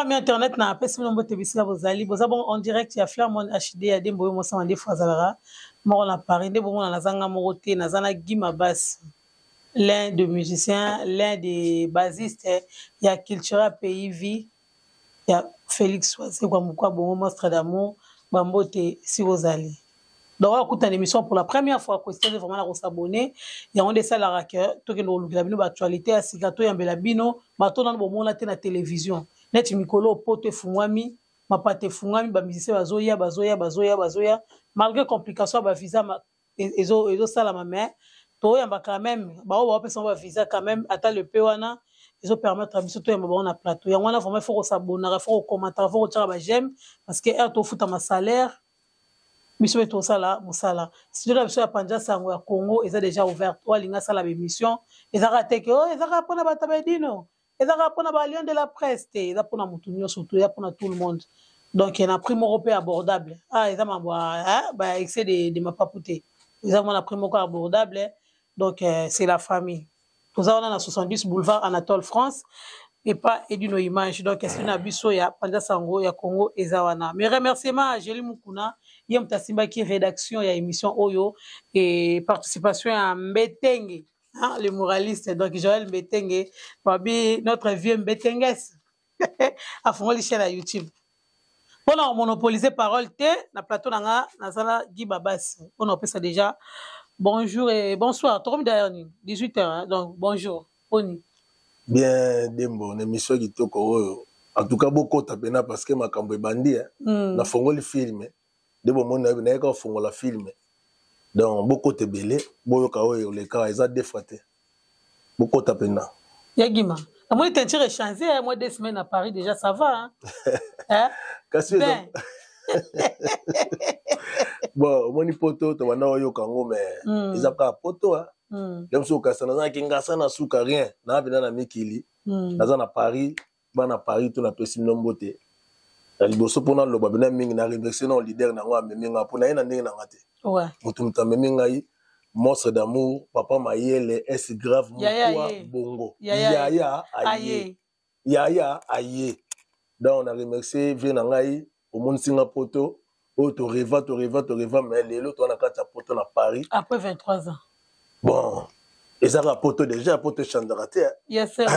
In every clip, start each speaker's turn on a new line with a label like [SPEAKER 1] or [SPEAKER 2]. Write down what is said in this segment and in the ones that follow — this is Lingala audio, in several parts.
[SPEAKER 1] Chers amis internet, na apesi bino mbote bisika bozali, boza bongo en direct ya Flairmont HD ya Dembo yo mosama ndefu azalaka moko na Paris nde bomona naza nga moko te, naza na Guy Mabasi, l'un de musiciens, l'un des bassistes ya Cultura Pays Vie ya Felix Wazekwa Mukwa Bongo Monstre d'amour, bambote si ozali. Donc oyo akutana émission pour la première fois kositele vraiment na kosabonne yango nde esalaka ke tokende kolukela bino baactualité ya sika toyambela bino bato nano bomona te na télévision neti mikolo poto efungwami mapata efungwami bamusicien bazoya bazoya bazoya bazoya malgré complication ya bavisa ezosalama mais toyamba quand même baoyo baopesa bango bavisa quand même ata le pe wana ezopermettre biso toyamba bango na plateau yango wana vraiment il faut kosabonaka il faut kokommentaka il faut kotiaka baj'aime parce que heure tofutama salaire biso mpe tosala mosala studio na biso ya panja sango ya congo eza déjà ouverte oyo alingi asala baémission ezaka te ke oyo ezaka mpona bato ya bedino ezaka mpona balion de la presse te eza mpona motu nyonso to eza mpona tout le monde donc na prix moko mpe abordable ah eza mambo ba excès de mapapu te eza mwa na prix moko abordable donc euh, c'est la famille toza wana na 70 boulevard anatole france epa edino image donc esi na biso ya panza sango ya congo eza wana mes remerciements à Gélie Mukuna ye moto asimbaki rédaction ya émission oyo et participation ya Mbetenge hein, le moraliste donc Joël Mbetenge babi notre vieux Mbetenges afongoli chaîne ya YouTube mpona komonopolise parole te na plateau na nga nazala Guy Babasi mpona kopesa déjà bonjour et bonsoir tokomi d'ailleurs nini 18 heures hein, donc bonjour poni
[SPEAKER 2] bien dembo na émission kitoko oyo en tout cas bokota mpena parce que makambo ebandi eh. Nafongoli film nde bomoni nayebi nayeka kofongola film donc bokota ebele boyoka oyo oleka eza deux fois te bokota mpena
[SPEAKER 1] ya gima namoni teinture echange eh, moi 2 semaines à Paris déjà ça va hein?
[SPEAKER 2] Hein? Kasi ben. Bon omoni poto tobanda oyoka yango mais eza kaka poto nde mosusu okasa nazalaki ngasa na suka rien naa mpena na mikili naza na Paris bana Paris to napesi bino mbote na liboso mpo naloba bina mingi na remercie na leader na yango amemi ngai mpo na ye na ndenge na nga te moto amemi ngai monstre d'amour papa mayele s grave mokwa bongo yaya aye yaya aye donc na remercie vie na ngai omonisi nga poto oyo toreva toreva toreva mais lelo toza na kati ya poto na Paris
[SPEAKER 1] après 23 ans
[SPEAKER 2] bon ezaka poto déjà poto echangeaka te.
[SPEAKER 1] Yes, sir.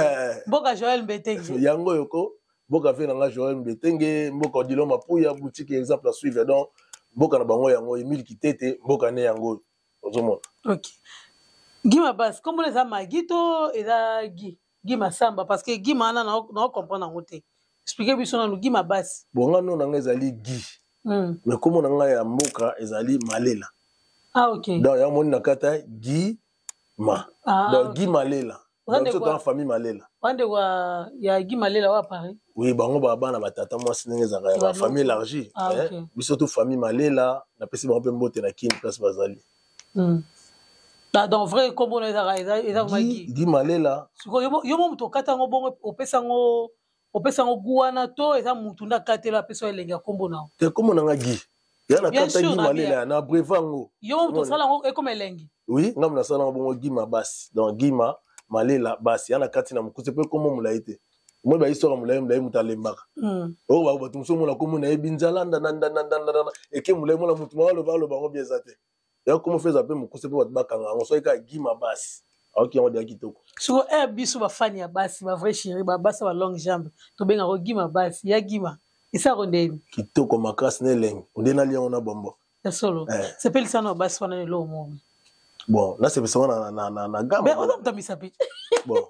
[SPEAKER 1] Mboka Joël Mbetenge
[SPEAKER 2] yango oyo ko mboka vie na nga Joël Mbetenge mboka Odilon Mapuya boutique exemple à suivre donc mboka na bango yango Emile Kitete mboka ne yango oyo ozomona.
[SPEAKER 1] Ok Guy Mabasi kombo eza Magi to eza Guy Guy Masamba parce que Guy wana na comprendre yango te expliquer biso nanu Guy Mabasi.
[SPEAKER 2] Bon nga no na nga ezali Guy mais kombo na nga ya mboka ezali Malela.
[SPEAKER 1] Ah ok
[SPEAKER 2] donc yango moni na kata Guy ma ah, donc okay. Guy Malela donc biso toza famille Malela
[SPEAKER 1] bandeko ya Guy Malela wa Paris.
[SPEAKER 2] Oui bango ba bana batata mwasi ndenge ezalaka ya ba famille élargie. Ah, okay. Biso to famille Malela napesi bango mpe mbote na Kin place bazali.
[SPEAKER 1] Ah, donc vrai kombo na ezaka eza
[SPEAKER 2] Guy Guy Malela.
[SPEAKER 1] Sikoyo yo mo moto okata yango bongo opesa yango opesa yango gu wana to eza mutu nde akatela apesa yo elengi ya kombo na yo?
[SPEAKER 2] Te kombo na nga Guy ya na kata Guy Malela na breva yango.
[SPEAKER 1] Yo mo moto osala yango ekoma elengi?
[SPEAKER 2] Oui nga mo nasala yango bongo Guy Mabasi donc Guy ma Malela basi ya na kati na mokuse mpe kombo molai te omoni ba histoire molai molai moto alembaka oyo bato mosusu omona kombo na ye binzalanda nandandandandanda eke molai mona motu moko aloba aloba yango bien eza te ya kombo fe eza mpe mokuse mpe bato bakanga yango soki kaka Guy Mabasi aoki yango deya kitoko.
[SPEAKER 1] Siko eh biso bafani ya basi ba vrai chéri babasi ba longue jambe tobengaka Guy Mabasi ya Gima esako ndeni
[SPEAKER 2] kitoko makasi na elengi onde nalia yango na bombo
[SPEAKER 1] ya solo eh. Sepelisa na basi wana lelo omoni
[SPEAKER 2] bon nasepesa ngo na
[SPEAKER 1] gamme oza moto misapi.
[SPEAKER 2] Bon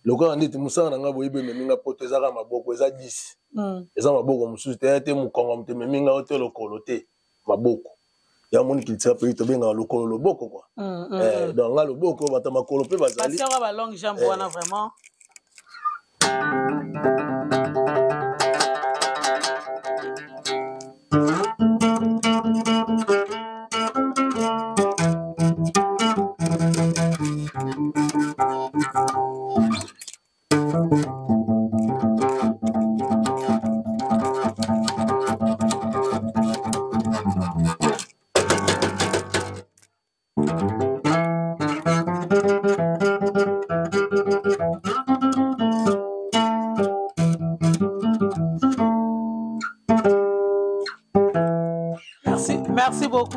[SPEAKER 2] lokola ndeti mosala na ngai boyebi ememi nga poto ezaka maboko eza 10 eza maboko mosusu te te mokongo moto ememi nga te lokolo te maboko ya moni culture pays tobengaka lokolo loboko quoi. Donc nga loboko bato makolo mpe bazali
[SPEAKER 1] basi ba longue jambe wana vraiment.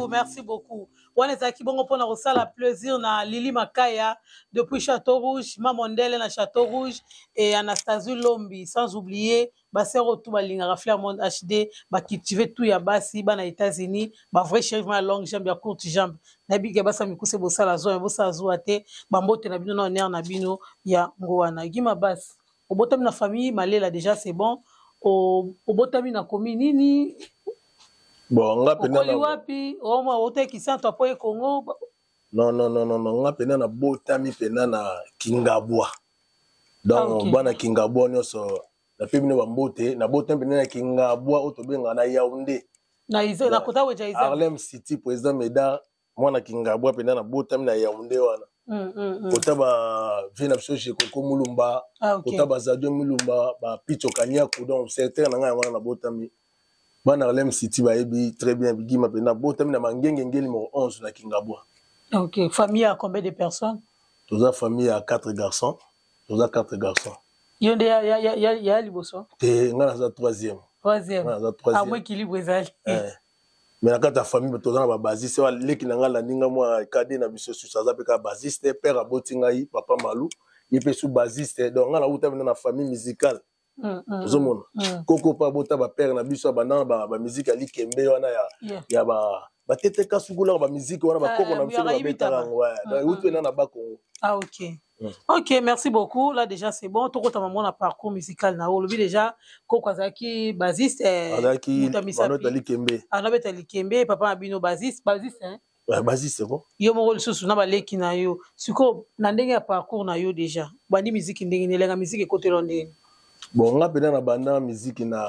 [SPEAKER 1] beaucoup, merci beaucoup. Wana ezalaki bongo mpona kosala plaisir na Lili Makaya depuis Château Rouge, Mamondele na Château Rouge et Anastasie Lombi, sans oublier basere oyo tu balingaka Flair Monde HD, bacultive tout ya basi bana États-Unis, ba vrai chéri ya longue jambe ya courte jambe. Nayebi ke basa mikuse bosala zuwa, bosala zuwa te, bambote na bino na honneur na bino ya ngowana. Gima basi, obotami na famille Malela déjà c'est bon. Obotami na komi nini?
[SPEAKER 2] Bon, nga pena
[SPEAKER 1] na wapi? Omwa oteki santo apo e Congo.
[SPEAKER 2] Non non non non, nga pena na botami pena na Kingabwa. Donc ah, okay. Bana Kingabwa nyonso nape bino bambote, nabotami pena na Kingabwa oyo tobengaka na Yaoundé.
[SPEAKER 1] Na Ize, na kota weja Ize.
[SPEAKER 2] Harlem City, président Medard, mwana Kingabwa pena nabotami na Yaoundé wana. Kota ba vie na biso Jekoko Mulumba, ah, okay. Kota ba Zadio Mulumba, ba Picho Kanyaku, donc secteur na ngai wana nabotami. Bana Harlem City bayebi très bien Bigima pena botami na Mangenge ngeli numéro 11 na Kingabwa.
[SPEAKER 1] OK, famille à combien de personnes?
[SPEAKER 2] Toza famille à 4 garçons. Toza 4 garçons.
[SPEAKER 1] Yo nde ya ya ya ya liboso?
[SPEAKER 2] Te, nga naza 3e.
[SPEAKER 1] 3e.
[SPEAKER 2] Nga naza 3e.
[SPEAKER 1] Ah, moi équilibre ezali.
[SPEAKER 2] Eh. Mais na kati ya famille toza na babasiste, leki na ngai alandi ngai mwa kade na biso susu aza mpe kaka basiste, père aboti ngai papa Malu, ye mpe su basiste, donc ngai nauta mpenza na famille musicale. Ozomona koko mpe abota bapere na biso abanda na bamiziki ya likembe wana ya batete kasukulaka bamiziki wana bakoko na biso babetaka yango, euti mpena na Bakongo.
[SPEAKER 1] Ah, ok. Ok, merci beaucoup. Là déjà c'est bon. Tokota maman na parcours musical na olobi déjà koko azalaki bassiste
[SPEAKER 2] azalaki manota likembe.
[SPEAKER 1] Anabeta likembe, papa na bino bassiste, bassiste hein.
[SPEAKER 2] Ouais, bassiste c'est bon.
[SPEAKER 1] Yo moko lisusu na baleki na yo. Siko na ndenge ya parcours na yo déjà. Bandi musique ndenge ni lenga musique ekotelo ndenge.
[SPEAKER 2] Bon, nga pena na banda musique na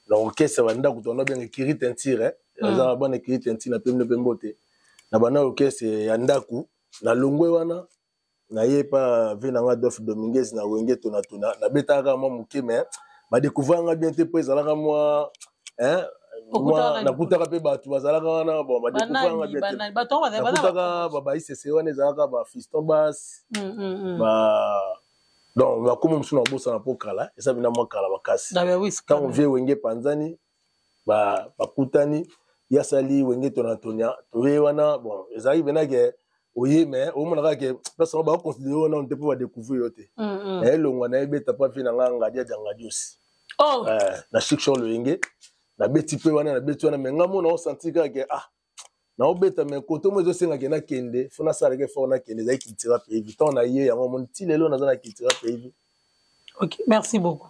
[SPEAKER 2] na orchestre banda ko tona bien écurie teinture hein. Eza bana écurie teinture na pembe pembote. Na banda orchestre ya ndaku na longwe wana naye pa vie na nga Adolphe Dominguez na Wenge tona nabetaka mwa moke mais badécouvrir nga bien te mpo ezalaka mwa hein, nakutaka mpe bato bazalaka wana bon badécouvrir nga bien te, nakutaka babaisese wana ezalaka bafiston bas ba donc bakoma mosusu na kobosana mpo kala eza bina mwa kala makasi. Ntango vie Wenge epanzani, bakutani ye asali Wenge tonatonia toye wana, bon ezalaki mpena ke oye mais omona kaka ke place yango bakoconsidere yo nano te mpo badécouvrir yo te. Naye longwa nayebeta mpa vie na nga Ngadia dia Ngadiosi na Chic Chor Loyenge, nabeti mpe wana, nabeti wana mais nga mona osentir kaka ke ah naobeta mais koto mo ezosengaki nakende, fo nasalaka effort nakende, ezalaki Cultura Pays Vie. Ntango na ye yango omoni ti lelo naza na Cultura Pays Vie.
[SPEAKER 1] Ok, merci beaucoup.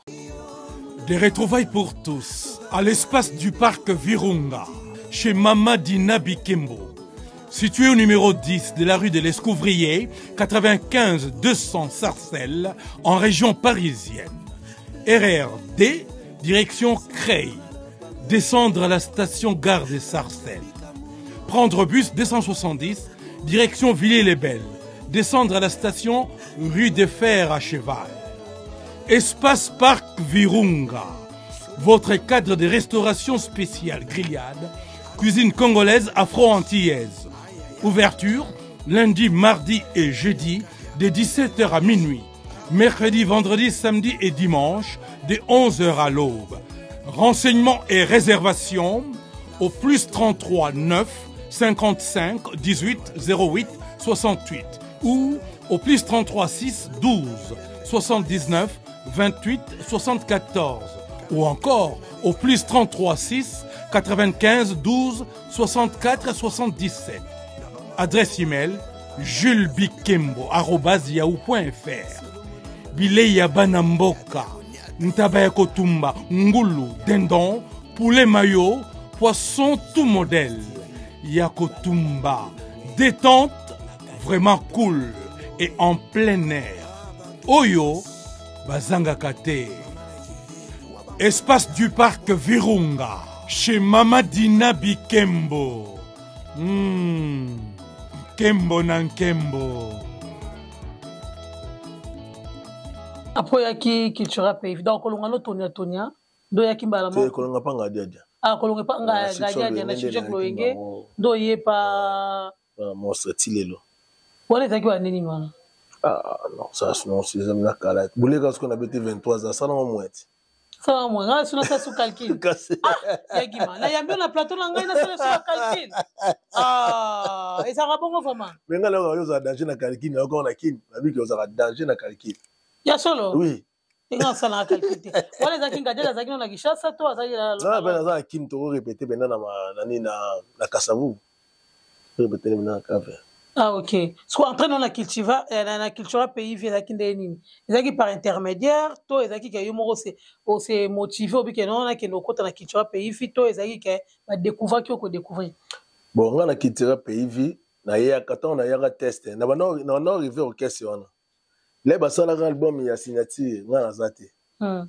[SPEAKER 3] Des retrouvailles pour tous à l'espace du parc Virunga, chez Mama Dina Bikembo. Situé au numéro 10 de la rue de l'Escouvrier, 95 200 Sarcelles, en région parisienne. RRD, direction Creil. Descendre à la station gare des Sarcelles. Prendre bus 270, direction Villiers-les-Belles. Descendre à la station rue des Fers à Cheval. Espace Parc Virunga. Votre cadre de restauration spéciale grillade, cuisine congolaise afro-antillaise. Ouverture lundi, mardi et jeudi de 17h à minuit. Mercredi, vendredi, samedi et dimanche de 11h à l'aube. Renseignements et réservations au plus 33 9 55 18 08 68 ou au plus 33 6 12 79 28 74 ou encore au plus 33 6 95 12 64 77. Adresse email julesbikembo.yahoo.fr. Bilei ya bana mboka, ntaba ya kotumba, ngulu, dindon, poulet mayo, poisson tout modèle ya kotumba, détente vraiment cool et en plein air. Oyo bazangaka te. Espace du parc Virunga chez Mama Dina Bikembo. Nkembo na nkembo.
[SPEAKER 1] Après oyaki Cultura Pays, donc kolonga no tonia tonia nde oyaki mbala
[SPEAKER 2] moko kolonga mpa Ngadiadia.
[SPEAKER 1] Ah, kolonga mpa Ngadiadia na Jacques Loyenge nde oye pa
[SPEAKER 2] monstre ti lelo.
[SPEAKER 1] Wana ezalaki wa nini wana?
[SPEAKER 2] Ah non, ça non, c'est eza na kala boleka sikoyo nabeti 23 ans, asalango mweti.
[SPEAKER 1] Sala mwa ngai suna sa su calcul. Ah, ya Gima, na yambi na plateau na ngai na sala su calcul. Ah, ezalaka bongo vraiment.
[SPEAKER 2] Mais ngai nayoka yo ozala danger na calcul, nayoka na kin, nabiki ozalaka danger na calcul.
[SPEAKER 1] Ya solo?
[SPEAKER 2] Oui.
[SPEAKER 1] Ndenge asalaka calcul te. Wana ezalaki Ngadiel azalaki nano na Kinshasa to azalaki
[SPEAKER 2] na Na pe naza na kin toko répéter penda na nani na na Kasavubu. Répéter na Kave.
[SPEAKER 1] Ah ok. Siko entrée no na cultiva eh, na, na cultura pays vie ezalaki ndenge nini? Ezalaki par intermédiaire to ezalaki ke yo moko se o se motiver obi ke non nakende okota na cultura pays vie to ezalaki ke ba découvraki yo ko découvrir?
[SPEAKER 2] Bon nga na cultura pays vie nayaka ntango nayaka test na banda na banda arriver orchestre wana le basalaka album ya signature nga naza te.
[SPEAKER 1] Na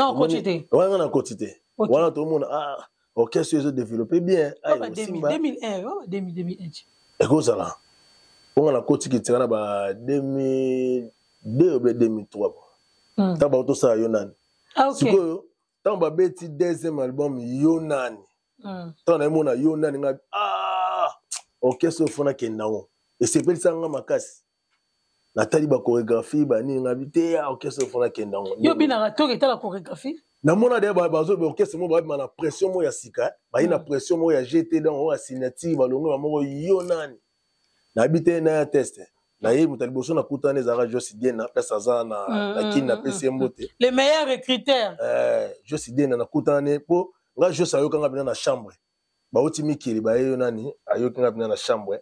[SPEAKER 1] okoti te.
[SPEAKER 2] Wana nga nakoti te. Wana tomona ah orchestre ezo développer bien.
[SPEAKER 1] Ah, 2001, 2001.
[SPEAKER 2] Ekozala. Mpo nga nakoti kitira na ba 2002 obe 2003. Ntango bango tosala yo nani.
[SPEAKER 1] Ah, okay.
[SPEAKER 2] Sikoyo ntango babeti deuxième album yo nani. Ntango nayemona yo nani nga ah orchestre oyo fo nakende yango. Esepelisa nga makasi. Natali ba chorégraphie ba nini nga bi te ah orchestre oyo fo nakende yango.
[SPEAKER 1] Yo binaka to etala chorégraphie?
[SPEAKER 2] Namona de bazo orchestre moko babima na pression moko ya sika, bayi na pression moko ya GT donc oyo ya signature balongo ba moko yo nani. Nayebi te na ya test. Naye moto ya liboso nakutana ezalaka Josi Diena, place aza na na Kin, napesi ye mbote.
[SPEAKER 1] Le meilleur recruteur.
[SPEAKER 2] Josi Diena nakutana ne po nga Josi ayokanga bina na chambre. Bauti mikili baye yo nani ayoki nga bina na chambre.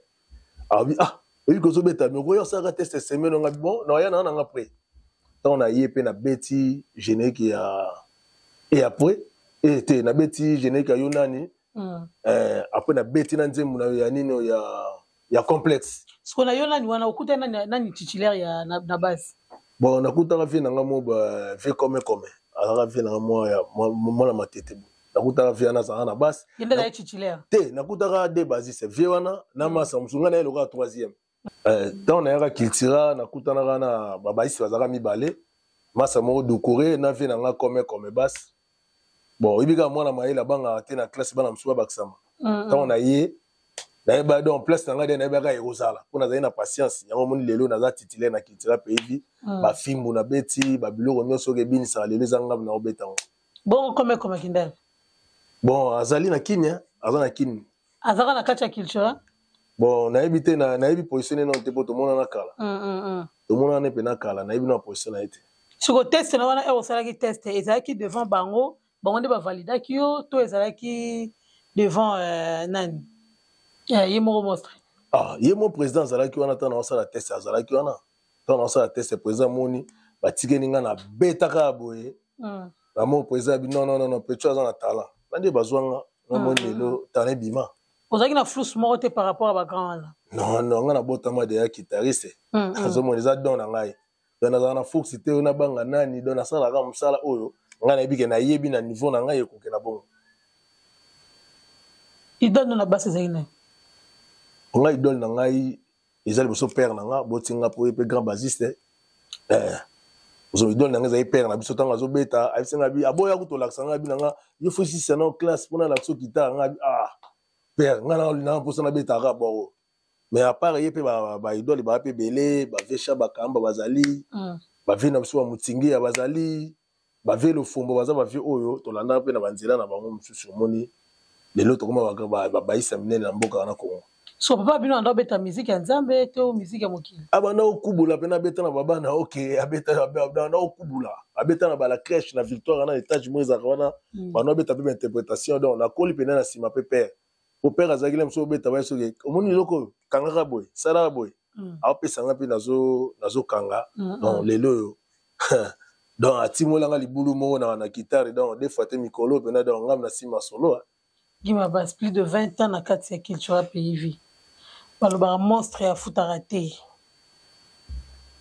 [SPEAKER 2] Alobi ah oyebi kozobeta mais okoya osalaka test semaine nga bon na ya na nga près. Ntango na ye pe na beti générique ya et après et te na beti générique ya yo nani. Après na beti na nzembo na ya nini ya ya complexe.
[SPEAKER 1] Siko na yo nani wana okuta nani nani titulaire ya na, na base.
[SPEAKER 2] Bon nakutaka vie na nga mo ba vie comme comme azalaka vie na nga mwa ya mwana matete bo. Nakutaka vie wana azalaka na base.
[SPEAKER 1] Ye nde azalaki titulaire.
[SPEAKER 2] Te nakutaka deux basistes vie wana na masa mosusu nga na ye lokola troisième. Ntango nayaka cultura nakutanaka na ba basistes bazalaka mibale masa moko Doucouré na vie na nga comme comme basse. Bon oyebi kaka mwana mayele abangaka te na classe bana mosusu babakisama. Ntango na ye nayeba donc place na ngai de nayebaka ekozala mpo nazali na patience yango omoni lelo naza titulaire na cultura pays vie bafimbu na beti babiloko nyonso oyo ebinisaka lelo eza ngambo na obeta yango.
[SPEAKER 1] Bongo kome kome kindele?
[SPEAKER 2] Bon azali na Kini, aza na Kini.
[SPEAKER 1] Azaka na kati ya cultura?
[SPEAKER 2] Bon nayebi te na nayebi position neno te po tomonana kala. Tomonana mpe na kala nayebi na position na ye te.
[SPEAKER 1] Siko test na wana osalaki test ezalaki devant bango, bango nde bavalidaki yo to ezalaki devant nani? Ye moko monstre.
[SPEAKER 2] Ah, ye mo président azalaki wana ntango naosala test azalaki wana. Ntango naosala test président moni batikeli nga na betaka boye. Na mo président abi non non non non Petro aza na talent. Bande bazwa nga na moni lelo talent ebima.
[SPEAKER 1] Ozalaki na flous moko te par rapport à ba grand wana?
[SPEAKER 2] Non non nga na botama deya guitariste. Azomona eza don na ngai. Donc nazala na flous te oyo nabanga nani donc nasalaka mosala oyo ngai nayebi ke nayebi na niveau na ngai ekoke na bongo.
[SPEAKER 1] Idole na base ezalaki nani?
[SPEAKER 2] Ngai idole na ngai eza liboso père na nga botinga po ye pe grand bassiste. Ozo idole na ngai ezali père na biso ntango azobeta ayebisi ngai bi aboya kutolakisa ngai bi na nga yo faut sisa na classe mpona lakisa guitare ngai bi ah père ngai na na mposa nabetaka bongo. Mais à part ye pe ba idole ba pe ebele ba Vesha Bakamba bazali, ba vie na biso ba Mutingi ya bazali, ba vie Lofombo baza ba vie oyo tolandaka pe na ba nzela na bango mosusu omoni lelo tokoma ba baisa minene na mboka wana Congo.
[SPEAKER 1] So papa bino anda obeta musique ya Nzambe to musique ya mokili?
[SPEAKER 2] Abanda okubula pe na beta na baba na OK, abeta abanda okubula, abeta na bala crèche na Victoire na étage mo ezalaka wana, banda obeta pe ba interprétation donc nakoli pe na sima pe père. Po père azalaki na biso obeta ba soki omoni eloko oyo kangaka boye, salaka boye. Apesa nga pe nazo kanga. Donc lelo oyo donc atimolanga libulu moko na guitare donc deux fois te mikolo pe na donc ngam na sima solo.
[SPEAKER 1] Guy Mabas, plus de 20 ans na kati ya Cultura Pays Vie. Balobaka monstre ya futaka te.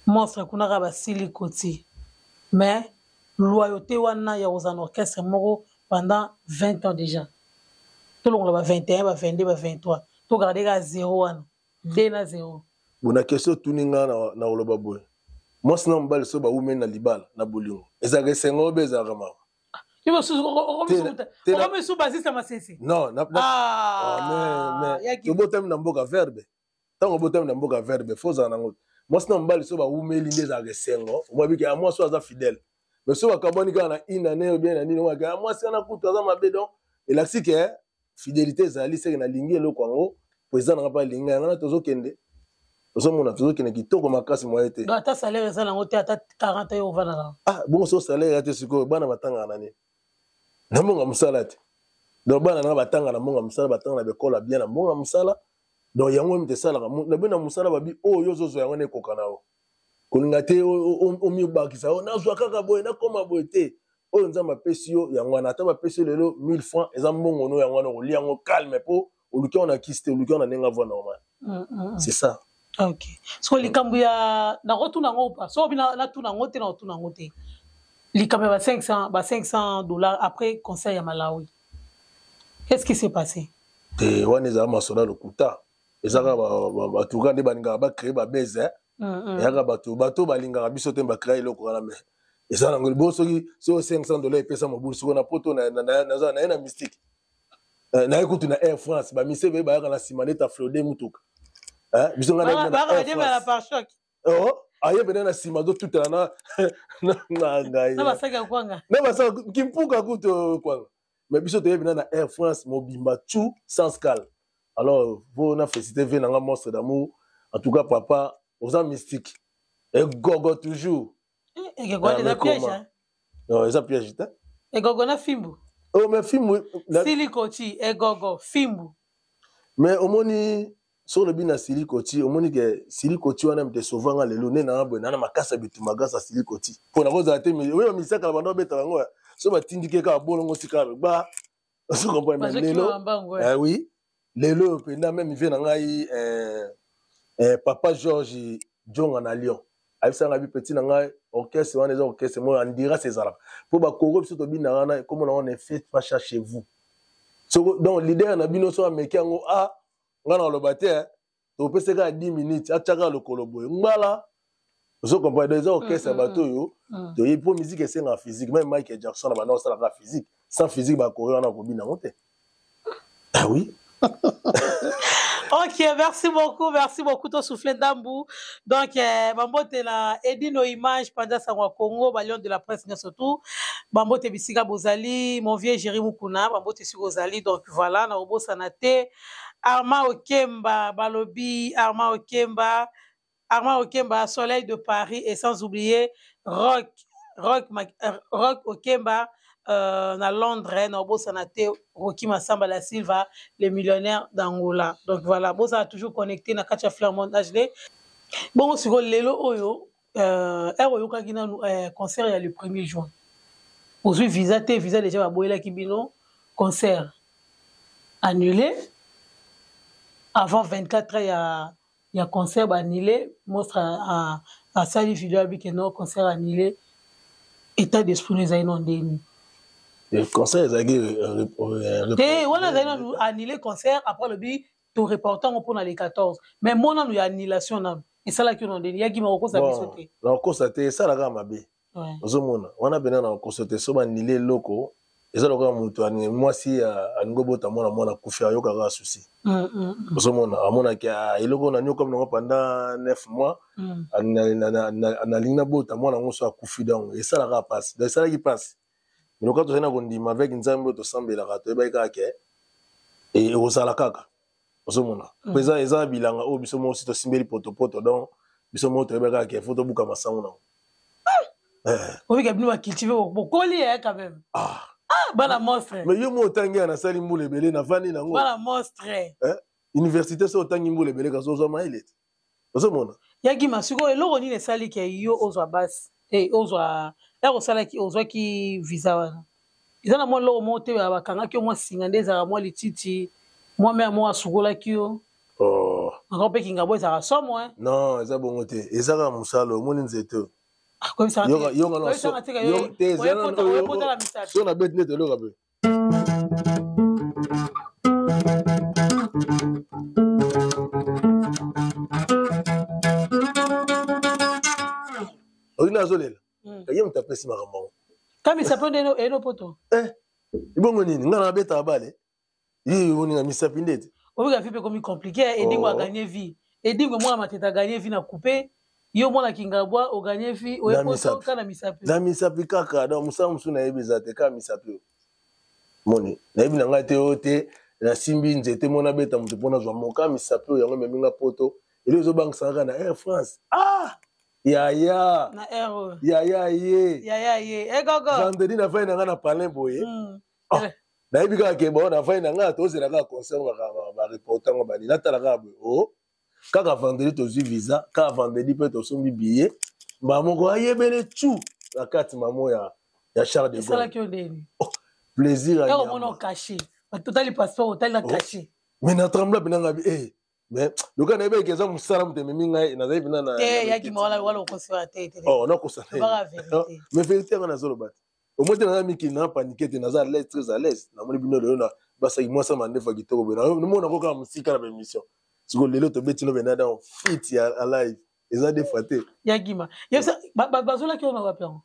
[SPEAKER 1] Monstre kuna kaka basili koti. Mais loyauté wana ya kozala na orchestre moko pendant 20 ans déjà. Tolongola ba 21, ba 22, ba 23. To garder kaka 0 wana. 2 na 0.
[SPEAKER 2] Bon, na question otuni nga na koloba boye. Mwasi na mobali so bawumeli na libala na bolingo. Ezalaka esengo obe ezalaka mawa?
[SPEAKER 1] Yo mosusu, okomi su basiste masese.
[SPEAKER 2] Non, na, na,
[SPEAKER 1] Ah,
[SPEAKER 2] ah, mais, mais,
[SPEAKER 1] yaki.
[SPEAKER 2] tobotami na mboka verbe. Ntango obotami na mboka verbe, faut ozala nango. Mwasi na mobali so bawumeli nde ezalaka esengo. Omoni ke, ah, mwasi oyo aza fidèle. Mais soki bakabwani kaka na une année ou bien na nini, omaka mwasi wana kutu aza mabe. Donc elakisi ke fidélité ezali seke nalingi eloko yango, président nanga mpe alingi yango, na tozokende, ozomona tozokende kitoko makasi moye te.
[SPEAKER 1] Donc ata salaire eza nango te, ata 40 yo ovanda nango?
[SPEAKER 2] Ah bongo, so salaire ya te, sikoyo bana batangaka na nini? Na mbongo ya mosala te. Donc bana nanga batanga na mbongo ya mosala, batanga na bekola bien na mbongo ya mosala. Donc yango mite esalaka na bino na mosala, babi oyo ozozwa yango na ekoka na yo, kolinga te omibakisa o nazwa kaka boye, nakoma boye te. Oyo Nzambe apesi yo yango wana. Ata bapesi yo lelo 1000 francs, eza mbongo no yango wana, okolia yango calme mpo oluki yango na kisi te, oluki yango na ndenge avoie normal. C'est ça.
[SPEAKER 1] Ok, siko likambo ya nakotuna yango pa so obi natuna yango te, nakotuna yango te. Likambo ya ba 500, ba 500 $ après concert ya Malawi, qu'est-ce qui s'est passé?
[SPEAKER 2] Te, wana ezala masolo ya lokuta. Eza kaka bato kaka nde balingaka bacréer babese. Eyaka bato balingaka biso te, bacréer eloko wana. Mais eza nango bo soki soki 500 $ epesa mobulu. Sikoyo na poto naza naye na mystique, naye kutu na Air France, bamise beye bayaka na nsima neti aflode mutuka. Biso
[SPEAKER 1] ngai
[SPEAKER 2] aye pene na nsima, azotutana na ngai
[SPEAKER 1] na basaki
[SPEAKER 2] na basaki kimpuka kutu kwanga. Mais biso toyebi na Air France mobimba tout sans scale. Alors po na félicité ve nanga Monstre d'amour. En tout cas papa oza mystique, egogo toujours.
[SPEAKER 1] Egogo eza piège.
[SPEAKER 2] Non, eza piège te.
[SPEAKER 1] Egogo na fimbu.
[SPEAKER 2] Oh, mais fimbu.
[SPEAKER 1] Silikoti, egogo, fimbu.
[SPEAKER 2] Mais omoni soki olobi na silikoti, omoni ke silikoti wana mte sauvanga lelo nde nanga boye, nana makasi ya bitumba grâce ya silikoti, mpo nakozala te. Oyo misakala banda obeta bango, so batindiki kaka bolongo sika ba ozo comprendre. Mais lelo, eh oui, lelo oyo mpenza même vie na ngai, papa George Jonga na Lyon ayebisaka ngai: "Petit na ngai, orchestre wana eza orchestre moko endurance ezalaka mpo bakoro biso tobina wana ekomona wana, ne faites pas ça chez vous." So, donc leader na bino so ameki yango, a ngai na koloba te, topesa kaka 10 minutes, atiaka lokolo boye ngbala. Ozo comprendre? Eza orchestre ya bato oyo toyebi mpo musique esengaka physique. Même Michael Jackson na banda osalaka physique, sans physique bakore wana kobina yango te. Ah oui.
[SPEAKER 1] Ok, merci beaucoup, merci beaucoup. To souffler ndambu. Donc, bambote na Edino Image, Panda Sangwa Congo, ba Lion de la presse, surtout. Bambote bisika bozali, mon vieux Jerry Mukuna, bambote siko bozali. Donc voilà, na obosa na te. Arma Okemba, Balobi, Arma Okemba, Arma Okemba, Soleil de Paris, et sans oublier Rock, Rock, Rock Okemba, na Londres, na obosana te Rocky Massamba la Silva, le millionnaire d'Angola. Donc voilà, bozala toujours connecté na kati ya Flermont HD. Bongo sikoyo lelo oyo, ere oyokaki nanu concert ya le 1er juin, ozwi visa te, visa déjà baboyelaki bino, concert annulé avant 24 heures ya concert baannulé, monstre asali video abike no concert annulé, état d'esprit no ezali no ndeni?
[SPEAKER 2] Concert ezalaki
[SPEAKER 1] te, wana ezali nanu annulé concert, après alobi toreporte yango mpona le 14. Mais mo nanu ya annulation nanu esalaki yo na ndeni yaki makokosa biso te?
[SPEAKER 2] Nakokosa te, esalaka mabe. Ozomona wana pena nakokosa te. So banile eloko, eza lokola moto mwasi alingi obota mwana, mwana akufi, ayokaka souci. Ozomona amonaki eloko na niokomi nango pendant 9 mois, nalingi nabota mwana yango, so akufi, donc esalaka mpasi. Donc esalaki mpasi, mais lokola tozali na kondima avec Nzambe oyo tosambelaka, toyebaki kaka ke ekozala kaka. Ozomona po eza bilanga oyo biso moko si tosimbeli potopoto, donc biso moko toyebaki kaka ke faut tobuka masango nango.
[SPEAKER 1] Obika bino bacultive bokoli ye quand même.
[SPEAKER 2] Ah.
[SPEAKER 1] Ah, bana monstre.
[SPEAKER 2] Mais yo mo otangi ya nasali mbula ebele, navandi nango.
[SPEAKER 1] Bana monstre.
[SPEAKER 2] Université so otangi mbula ebele, kasi ozwa mayele te. Ozomona.
[SPEAKER 1] Yagima, sikoyo eloko nini esali ke yo ozwa basi ozwa ya kosalaki, ozwaki visa wana? Eza na mwa eloko moko te bakangaki yo mwa singa nde ezalaka mwa lititi, mwa mare moko asukolaki yo?
[SPEAKER 2] Oh.
[SPEAKER 1] Encore mpe kingabo ezalaka somo.
[SPEAKER 2] Non, eza bongo te, eza kaka mosala. Omoni nzete oyo, so nabeti nde toyoka mpe oyo azolela, ye moto apesi makambo yango.
[SPEAKER 1] Kamisa mpo nde eno poto.
[SPEAKER 2] Ebongo nini? Ngai nabetaka bale, ye oninga misapi nde te.
[SPEAKER 1] Obika vie mpe ekomi compliqué. Edingo aganye vie, Edingo mwana Matete aganye vie na coupe. Yo mwana Kingabwa, oganye vie, oye poto kaka na misapi.
[SPEAKER 2] Na misapi kaka, donc mosala mosusu nayebi eza te, kaka misapi oyo. Moni, nayebi na ngai te oyo te, nasimbi nzete mpo nabeta moto mpo nazwa moka misapi oyo yango ememi nga poto. Eloko ezobangisa kaka na Air France. Ah! Yaya!
[SPEAKER 1] Na Air oyo.
[SPEAKER 2] Yaya ye.
[SPEAKER 1] Yaya ye. Eh gogo.
[SPEAKER 2] Vendredi nafandi na ngai na palin boye. Oh, nayebi kaka ke bon nafandi na ngai tozela kaka concert bareporte yango bani natala kaka boye. Oh! Kaka vendredi tozwi visa, kaka vendredi mpe tosombi billet. Mbala moko ayebele tu na kati mamo ya Charles de Gaulle.
[SPEAKER 1] Esalaki yo ndeni?
[SPEAKER 2] Oh, plaisir ya
[SPEAKER 1] nyama. Omona okache. Totali passeport, otali na cachet.
[SPEAKER 2] Mais na trembla mpenza ngai eh mais lokola nayebaki eza mosala moto ememi ngai nazali mpenza na
[SPEAKER 1] te yaki mawala wala okosi wana te te.
[SPEAKER 2] Oh, nakosa mais vérité yango nazoloba te. Omoi te naza mikili na panike te, naza à l'aise, très à l'aise. Namoni bino lelo na basaki mwasi ya mandefu ya kitoko boye, namona ko kaka mosika na baémission. Sikoyo lelo tobeti no mpenza dans fit ya live, eza des fois te.
[SPEAKER 1] Ya Gima, yebisa bazolaki yo na wapi yango?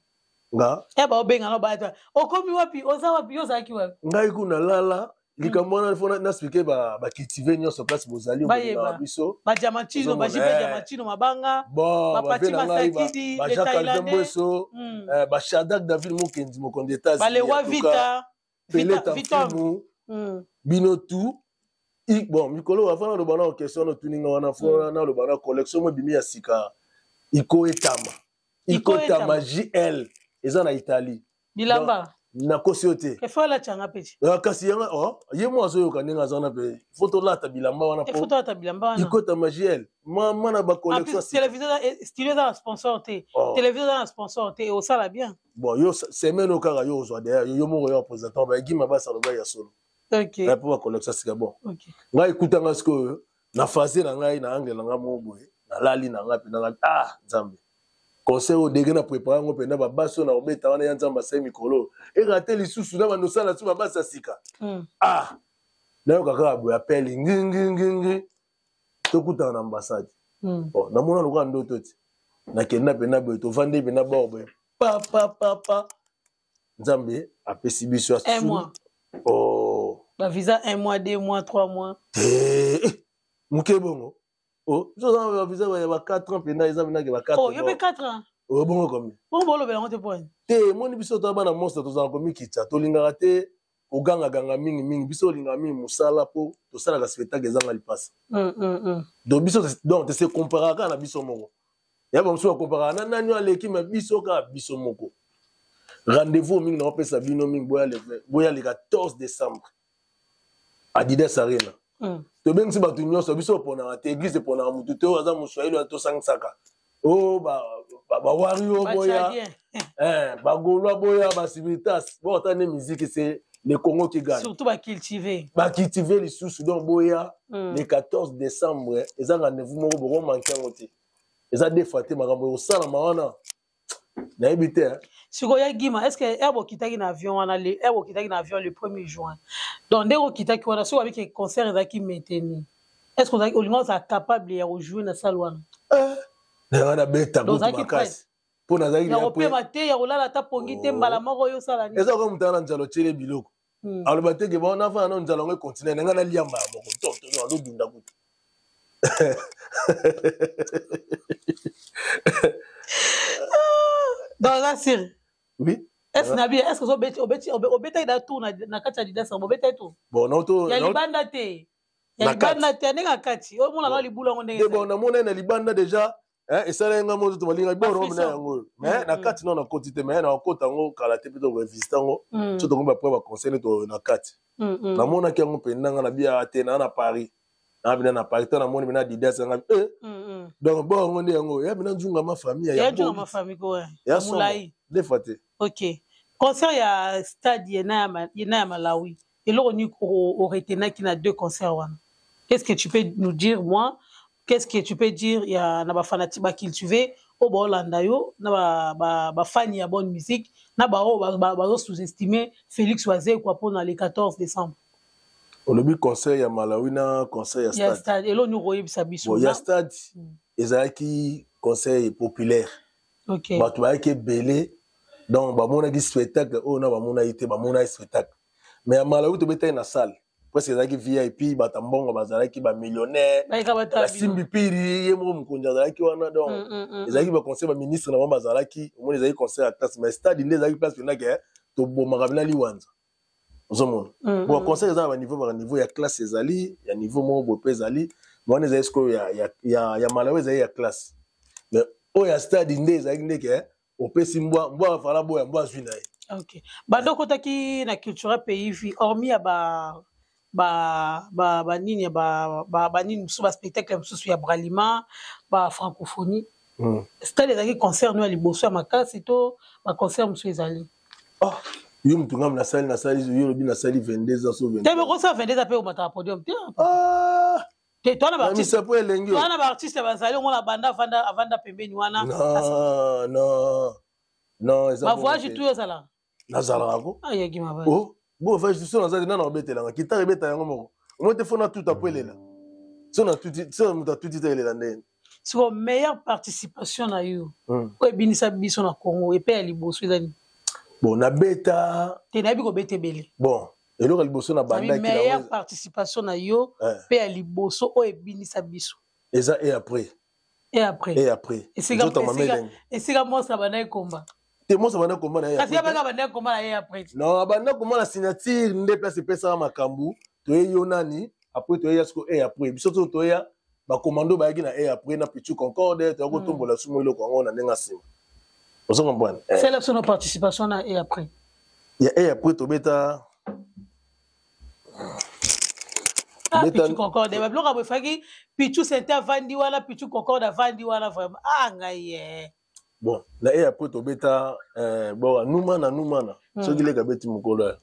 [SPEAKER 2] Nga
[SPEAKER 1] e baobenga no baya okomi wapi, oza wapi, yo ozalaki wapi?
[SPEAKER 2] Ngai kuna lala likambo wana fo naexplike bacultive nyonso place bozali
[SPEAKER 1] okolingaka
[SPEAKER 2] biso.
[SPEAKER 1] Badiamantino, bajipe diamantino mabanga, bapati masakidi,
[SPEAKER 2] bajacques Calvin Mbweso, bashadak David Mokendi, mokonzi
[SPEAKER 1] États-Unis, balewa Vita
[SPEAKER 2] Peleta Mfumu, bino tout. Bon, mikolo avant naloba na question wana otuninga wana, fo naloba na collection mo ebimi ya sika, iko etama, iko etama JL eza na Italie.
[SPEAKER 1] Bilamba.
[SPEAKER 2] Nakosi yo te.
[SPEAKER 1] Efo alati yanga mpe.
[SPEAKER 2] Kasi yanga, oh, ye mo azoyoka ndenge aza wana mpe fo tolata bilamba wana.
[SPEAKER 1] Po tolata bilamba wana.
[SPEAKER 2] Ikotama JL mama na bacollection.
[SPEAKER 1] Télévision, studio eza na sponsor te. Télévision eza na sponsor te, osala bien.
[SPEAKER 2] Bon, yo semaine oyo kaka yo ozwa derrière yo moko yo représentant baegima basala loba ya solo. Mpo bacollection sika. Bon, ngai ekutanga sikoyo na phase na ngai na angle na ngai moko boye, nalali na ngai mpenza, ngai ah Nzambe, conseil oyo ndenge na prépare yango mpenza, babasi oyo na kobeta wana ya Nzambe asali mikolo erate lisusu na bando osala so babasi ya sika. Ah, nayoka kaka boye apele ngingingingi, tokutana na ambassade. Bon, namona lokola ndoto ti nakenda mpenza boye, tovandi mpenza bord boye, pa pa pa pa, Nzambe apesi biso.
[SPEAKER 1] Un mois.
[SPEAKER 2] Oh.
[SPEAKER 1] Bavisa un mois, 2 mois, 3 mois.
[SPEAKER 2] Moke bongo. Oh, biso oza na bavisa ya ba 4 ans mpenza, eza mpenza ke ba 4.
[SPEAKER 1] Oh, yo mpe 4 ans?
[SPEAKER 2] Oh, bongo combien?
[SPEAKER 1] Bongo bolobela yango te point.
[SPEAKER 2] Te, emoni biso toza bana monstre, tozala komikitisa, tolingaka te kogangaganga mingimingi. Biso olingaka mingi mosala mpo tosalaka spectacle ezanga lipasa. Donc biso, donc tose comparaka kaka na biso moko. Ya bamosusu bakomparaka na nani oyo aleki, ma biso kaka biso moko. Rendez-vous mingi naopesa bino mingi, boya le 14 décembre, Adidas Arena. Tobengisi bato nyonso. Biso oponaka te, église eponaka motu te oyo aza moswahili oyo tosangisaka oyo bawari oyo boya, bagaulois boya, basibiritas bo ata nde musique, c'est le Congo qui gagne.
[SPEAKER 1] Surtout bacultive.
[SPEAKER 2] Bacultive lisusu. Donc boya le 14 décembre, eza rendez-vous moko bokomanke yango te, eza deux fois te. Makambo ekosalama wana nayebi te.
[SPEAKER 1] Sikoyo ya Gima, est ce que ere bokitaki na avion wana, ere bokitaki na avion le 1er juin, donc ndenge okitaki wana, soki wabiki concert ezalaki maintenu, est ce que olinga ozala capable ya kojouer na salle wana?
[SPEAKER 2] Nanga nabeta kutu makasi mpo nazalaki
[SPEAKER 1] ya kopema te, ya kolala ata pongi te, mbala moko oyo osala nini?
[SPEAKER 2] Eza kaka moto na nzala otiele biloko, aloba te ke bon, nafana no nzala yango econtinue na ngai, nalia mbala moko to azodunda kutu.
[SPEAKER 1] Donc oza sûr?
[SPEAKER 2] Oui.
[SPEAKER 1] Est ce nabi, est ce que obetaki da tour na kati ya Adidas? Obetaki tour?
[SPEAKER 2] Bon,
[SPEAKER 1] naoto ya libanda te, ya libanda te, ndenge ya kati omona na libula yango ndenge.
[SPEAKER 2] Bon, namona na libanda déjà esalaki nga moto tobalinga boro na yango oyo, mais na kati nano nakoti te, mais nakokota yango kala te mpe torevisite yango so tokomi baprès baconseil to na kati. Namonaki yango mpenza, nga na biya te naa na Paris, naa bina na Paris to namoni bina Adidas nga eh. Donc bon, yango nde yango ya bina nzunga ma famille.
[SPEAKER 1] Ya nzunga ma famille ko
[SPEAKER 2] ya molai deux fois te.
[SPEAKER 1] Ok, concert ya stade ye na ya Malawi, eloko nini oretenaki na deux concerts wana? Qu'est-ce que tu peux nous dire, moi, qu'est-ce que tu peux dire ya na bafanatiques bacultive oyo baolanda yo, na bafani ya bonne musique, na baoyo bazo sous-estimer Félix Wazekwa mpona le 14 décembre?
[SPEAKER 2] Olobi concert ya Malawi na concert
[SPEAKER 1] ya stade, eloko nini okoyebisa biso?
[SPEAKER 2] Bon, ya stade ezalaki concert populaire. Bato bayaki ebele, donc bamonaki spectacle oyo na bamonaki te, bamonaki spectacle. Mais ya Malawi tobetaki na salle. Presque ezalaki VIP, bato ya mbongo bazalaki, bamillionnaire, basimbi piri, ye moko mokonzi azalaki wana. Donc ezalaki baconcert, baministre na bango bazalaki. Omoni, ezalaki concert ya classe, mais stade nde ezalaki place mpenza ke tobomaka bina liwanza. Ozomona, bon, concert eza na baniveau, baniveau ya classe ezali, ya niveau moko boye mpe ezali. Wana ezali sikoyo ya Malawi, ezali ya classe, mais oyo ya stade nde ezalaki nde ke opesi mbwa, mbwa afala boya, mbwa azwi na ye.
[SPEAKER 1] Ok, bando okotaki na Cultura Pays Vie, hormis ya ba ba ba banini ya ba ba banini mosusu, baspectacle mosusu ya Bralima, ba francophonie, stade ezalaki concert no ya liboso ya makasi to baconcert mosusu ezali?
[SPEAKER 2] Oh, yo mutu, ngam nasali, yo olobi nasali 22 ans so
[SPEAKER 1] 22 te, bekosala 22 ans mpe omataka podium te. Ah! Te, towana
[SPEAKER 2] misapo elengi.
[SPEAKER 1] Towana baartiste bazali, omona banda avanda, avanda pembeni wana.
[SPEAKER 2] Non, non, non, eza
[SPEAKER 1] bavoyage tu ezalaka.
[SPEAKER 2] Nazalaka ko.
[SPEAKER 1] Ayaki mabaya.
[SPEAKER 2] Oh bo, voyage so naza te, nana obetelanga kitare, ebeta yango moko. Omoi te, fo natuta po elela. So natuti, so moto atuti te, elela ndeni?
[SPEAKER 1] Siko meilleure participation na yo oyo ebinisa biso na Congo epe ya liboso eza nini?
[SPEAKER 2] Bon, nabeta
[SPEAKER 1] Te, nayebi kobeta ebele.
[SPEAKER 2] Bon, eloko ya liboso na bandaki
[SPEAKER 1] meilleure participation na yo mpe ya liboso oyo ebinisa biso?
[SPEAKER 2] Eza Et après.
[SPEAKER 1] Et après.
[SPEAKER 2] Et après.
[SPEAKER 1] Esika mosa bandaki komba.
[SPEAKER 2] Te, mosa banda komba na ye.
[SPEAKER 1] Kasi abaka bandaki komba na ye après.
[SPEAKER 2] Non, abanda komba na signature nde place epesaka makambo. Toye yo nani, après toyeya siko Et après. Biso to toyeya bacommando bayaki na Et après na Pichu Concorde, toya kotombola sumo eloko yango na ndenge nsima. Ozo comprendre?
[SPEAKER 1] C'est la son participation na Et après.
[SPEAKER 2] Ya Et après, tobeta.
[SPEAKER 1] Ah, Pichu Concorde, babiloko boye efaki Pichu Sente avandi wana, Pichu Concorde avandi wana vraiment. Ah, ngai ye.
[SPEAKER 2] Bon, na Et après tobeta bon, numana numana, soki leka beti mokolo ya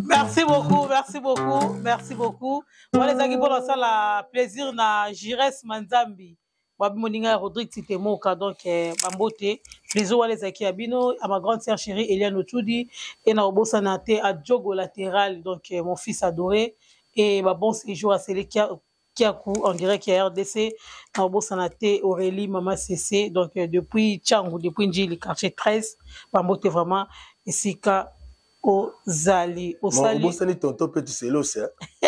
[SPEAKER 1] Merci beaucoup, merci beaucoup, merci beaucoup. Wana ezalaki mpona osala plaisir na Gires Manzambi, babi moninga ya Rodrigue Titemoka. Donc bambote, plaisir wana ezalaki ya bino. À ma grande sœur chérie Eliane Otudi, e na kobosana te à Diogo Latéral, donc mon fils adoré, et ba bon séjour à Selekia Kiaku en direct ya RDC. Na kobosana te Aurélie Mama CC, donc depuis Tchangu, depuis Njili quartier 13, bambote vraiment esika ozali.
[SPEAKER 2] Osali, obosani tonton Peti Selos,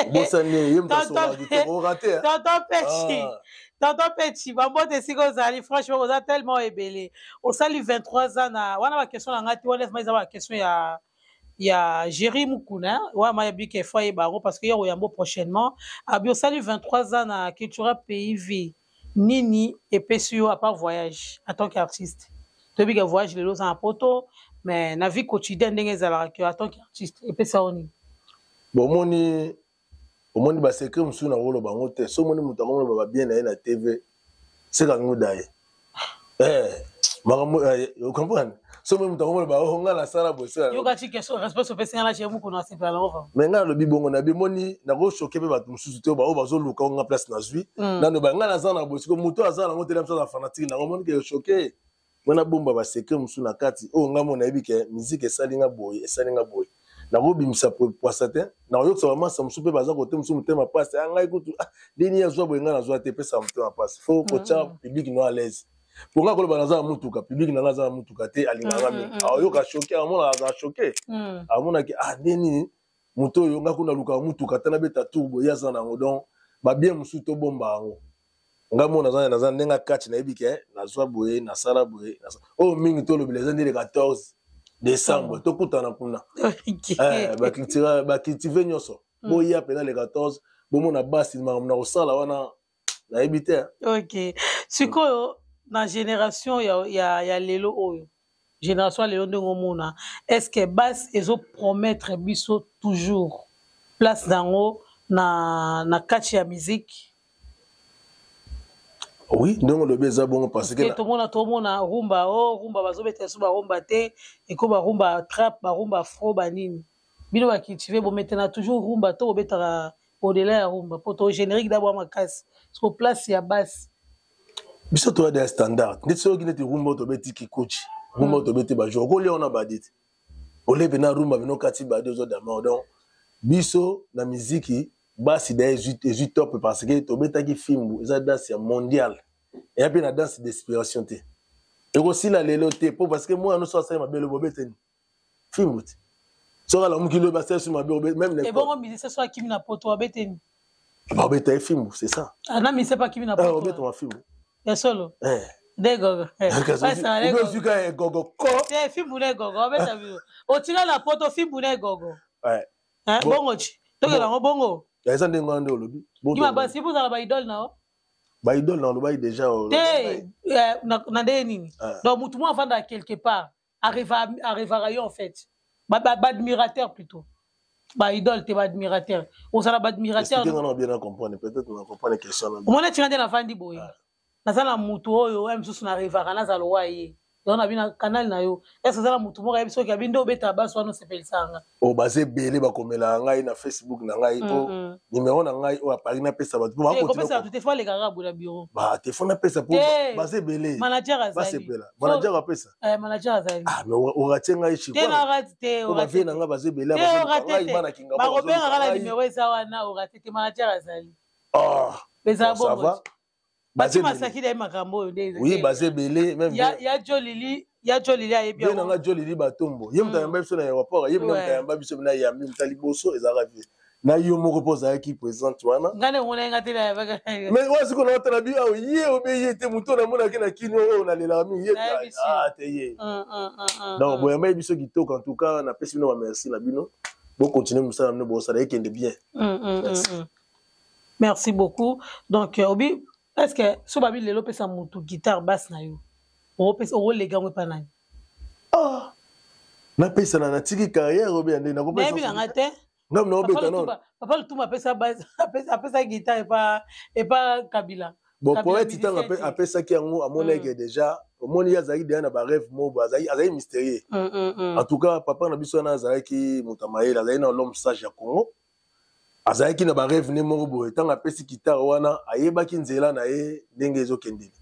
[SPEAKER 2] obosani ye, moto asolaka kitoko, orate.
[SPEAKER 1] Tonton Peti, tonton Peti, bambote esika ozali. Franchement, oza tellement ebele. Osali 23 ans na wana. Baquestion na ngai te wana eza baquestion ya Géri Mukuna wana, mayebi ke fo ayeba yango parce que ye koyambo prochainement. Abi osali 23 ans na Cultura Pays Vie, nini epesi yo à part voyage? En tant qu'artiste, toyebi ke voyage lelo oza na poto, mais na vie quotidienne ndenge ezalaka ke en tant qu'artiste, epesa yo nini?
[SPEAKER 2] Bon, omoni, omoni basecret mosusu na koloba yango te. So omoni moto akomoloba babien na ye na TV, seka nguda ye. Makambo ocomprendre, so omoni moto akomoloba: "Oh, nga nasala boye."
[SPEAKER 1] Yoka ti question, respect opesi nga na chez Mukuna, asepela nango vraiment.
[SPEAKER 2] Mais ngai nalobi bongo na bimoni, nakochoquer mpe bato mosusu te oyo bazoluka nga place nazwi. Nano ba ngai naza na boye, siko moto aza nango te, na biso aza fanatique nango, omoni ke choquer. Nga nabomba basecret mosusu na kati oyo ngai mo nayebi ke musique esali nga boye, esali nga boye. Nakobimisa poisa te, nakoyokisa bamasa mosusu mpe baza kote mosusu motema pasi. A ngai kutu, ah, ndeni azwa boye, ngai nazwa te, epesaka motema pasi. Fo kotya public no à l'aise. Po ngai koloba naza na mutuka, public na ngai aza na mutuka te, alingaka mingi, aoyoka choqué, amonaka aza choqué, amonaki: "Ah, nde nini moto oyo ngai kuna alukaka mutuka ata nabeta tour boye, ye aza nango." Donc babien mosusu tobomba yango. Ngai mo naza ndenge kati, nayebi ke nazwa boye, nasala boye. Oyo mingi tolobela eza nde le 14 décembre, tokutana kuna. Bacultive nyonso boya mpena le 14, bomona basi makambo na kosala wana, nayebi te.
[SPEAKER 1] Ok, sikoyo na génération ya lelo oyo, génération ya lelo ndenge omona, est ce que basse ezopromettre biso toujours place nango na kati ya musique?
[SPEAKER 2] Oui, ndenge olobi eza bongo, parce que
[SPEAKER 1] tomona tomona rumba, o oh, rumba bazobeta so barumba te, eko barumba trap, barumba afro, banini. Bino bacultive, bometena toujours rumba to bobetaka au-delà ya rumba? Po to générique d'abord makasi so place ya basse.
[SPEAKER 2] Biso toya deya standard, ndeti soki neti rumba oyo tobeti kikuchi, rumba oyo tobeti bajour okolia wana badi te, olepe na rumba bino kati badi ozodama. Donc biso na miziki basi da ezwi top, parce que tobetaki fimbu, eza danse ya mondial, eya mpe na danse d'inspiration te, ekosila lelo te, mpo parce que mwana nyonso asali mabe lobi obeteni fimbu te, soki alamuki lobi asali su mabe
[SPEAKER 1] même. Ebongo musicien so akimi na poto, abeteni?
[SPEAKER 2] Babeta ye fimbu, c'est ça.
[SPEAKER 1] Ah, na musicien mpe akimi na poto?
[SPEAKER 2] Obetama fimbu.
[SPEAKER 1] Ya solo? Nde gogo.
[SPEAKER 2] Ozuka egogo ko.
[SPEAKER 1] Te, fimbu na egogo obeta bino otika na poto, fimbu na egogo. Bongo ti tokela yango bongo.
[SPEAKER 2] Eza ndenge wana nde olobi.
[SPEAKER 1] Kima basi bozala baidole na yo.
[SPEAKER 2] Baidole na olobaki déjà.
[SPEAKER 1] Te, na ndenge nini? Donc mutu mo avandaka quelque part, arrivera yo en fait baadmirateur, plutôt baidole te, baadmirateur, ozala baadmirateur.
[SPEAKER 2] Bien comprendre, peut-être na comprendre question.
[SPEAKER 1] Omona tinga nde navandi boye, naza na mutu oyo ya mosusu na rêvaka nazala owa ye, yango na bino canal na yo ese aza na mutu moko ayebi soki abi nde obetaka basi wana osepelisaka nga.
[SPEAKER 2] Oyo baza ebele, bakomelaka ngai na Facebook na ngai, po numero na ngai oyo apari napesa bato.
[SPEAKER 1] Kopesa bato te, fo alekaka boye na bureau.
[SPEAKER 2] Te, fo napesa po baza ebele.
[SPEAKER 1] Manager azali.
[SPEAKER 2] Basepela, manager apesa.
[SPEAKER 1] Manager azali.
[SPEAKER 2] Ah, mais oratie ngai.
[SPEAKER 1] Te, na rate te.
[SPEAKER 2] Bavie na ngai baza ebele.
[SPEAKER 1] Bakobengaka na numero eza wana, orate te, manager azali. Eza bongo. Bati Masakili aye makambo oyo nde.
[SPEAKER 2] Oui, baza ebele.
[SPEAKER 1] Même ya Jolili, ya Jolili ayebi.
[SPEAKER 2] Ye nanga Jolili Batombo, ye moto ayamba biso na aéroport, ye moto ayamba biso na yambi moto ya liboso ezalaka vie na yo moko, mpo ozalaki présente wana.
[SPEAKER 1] Nga nde omona nga te.
[SPEAKER 2] Mais wana sikoyo naotala bi awa, ye obe ye te, moto namonaki na kini oyo nalelaka mingi ye te ye. Donc boyambaki biso kitoko. En tout cas napesi bino bamerci na bino, bocontinue mosala na bino, bosala ekende bien.
[SPEAKER 1] Merci, merci beaucoup. Donc obi, est ce que so babi lelo opesa motu guitare basse na yo, okolega yango epa nani?
[SPEAKER 2] Ah, napesana, natiki carrière obe ya nde?
[SPEAKER 1] Nayebi nanga te.
[SPEAKER 2] Ngam na obeta non.
[SPEAKER 1] Papa Lutumba apesa guitare epa Kabila.
[SPEAKER 2] Bon, poète, ntango apesaki yango, amonaki déjà, omoni ye azalaki deya na barêve moko, azalaki mystérieux. En tout cas papa na biso wana azalaki moto ya mayele, azalaki na l'homme sage ya Congo, azalaki na barêve nde moko boye. Ntango apesi guitare wana, ayebaki nzela na ye ndenge ezokendele.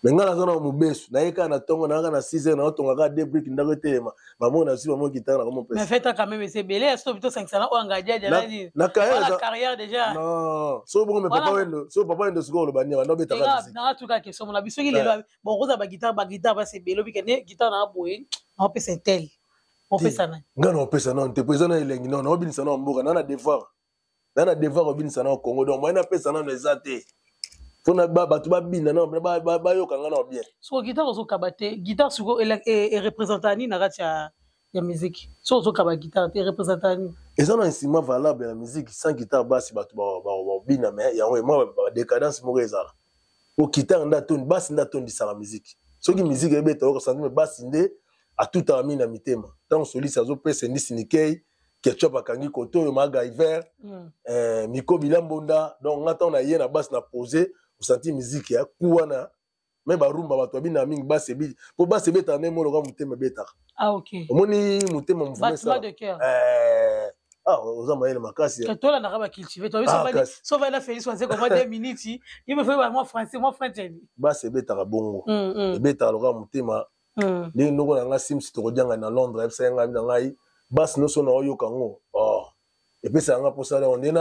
[SPEAKER 2] Me ngai naza na mobesu, naye kaka na ntongo, nayaka na 6 heures, naotonga kaka deux briques, ndako etelema, bamona nazwi bamo guitare nakomopesa.
[SPEAKER 1] Mais faites quand même, c'est ebele ya so tosangisa na oyo ngadiadia nani.
[SPEAKER 2] Na
[SPEAKER 1] carrière, carrière déjà.
[SPEAKER 2] Non, so bongo, me papa Wendo, so papa Wendo sikoyo oloba nini, banda obetaka
[SPEAKER 1] musique. Nanga tuka question mona biso ki lelo, bon, koza baguitare, baguitare basi ebele, obike ne guitare na boye, naopesa tel, opesa nani?
[SPEAKER 2] Ngai naopesa nano te, po eza na elengi nano, naobinisa nano mboka, na devoir, na devoir obinisa na Congo. Donc moyen napesa nano eza te, mpona bato babina nano, bayoka nga nano bien.
[SPEAKER 1] Soko guitare ozokaba te, guitare siko ereprésenta nini na kati ya musique? So ozokaba guitare te, ereprésenta nini?
[SPEAKER 2] Eza na instrument valable na musique. Sans guitare basi bato babina, mais yango mwa badécadence moko ezala, po guitare nde atondi, basi nde atondisaka musique. Soki musique ebeta, oyoka sentiment, basi nde atutaka mingi na mitema. Ntango soliste azopesa ndisi nikei, Ketchup akangi kote oyo, Magaiver, miko bilambonda. Donc nga ntango na ye na basi na pose, osanti musique ya ku wana me barumba, bato babinaka mingi basi ebi, po basi ebetaka nde moloka motema ebetaka.
[SPEAKER 1] Ah, ok.
[SPEAKER 2] Omoni motema
[SPEAKER 1] mouvement. Battement de cœur.
[SPEAKER 2] Ah, oza mayele makasi.
[SPEAKER 1] Tolandaka bacultive. So vaina Félix Wazekwa mwa 2 minutes, ye me foyeba mwa français, mwa french.
[SPEAKER 2] Basi ebetaka bongo, ebetaka lokola motema. Ndenge ndoko na nga Sims tokodianga na Londres ayebisaki ngai na ngai basi nyonso na oyoka yango, oh, epesaka nga mposa yango nde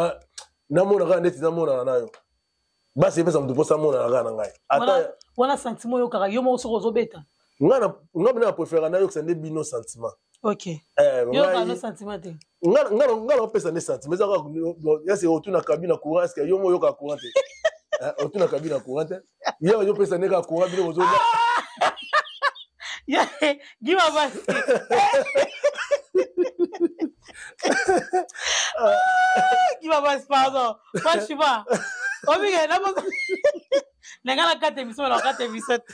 [SPEAKER 2] namona kaka ndeti namonana na yo. Basi epesa moto mposa amonana kaka na ngai.
[SPEAKER 1] Ata wana sentiment oyokaka yo moko soki ozobeta.
[SPEAKER 2] Nga mena na préféra nayokisa nde bino sentiment.
[SPEAKER 1] Ok, yoka no sentiment te.
[SPEAKER 2] Nga naopesa nde sentiment, eza kaka yasi otuna cabine courant, est-ce yo mo oyokaka courant te? Otuna cabine courant te, ye ozopesa nde kaka courant, bino bozo.
[SPEAKER 1] Gima basi, Gima basi, pardon, franchement obike nanga na kati émission, na kati émission te.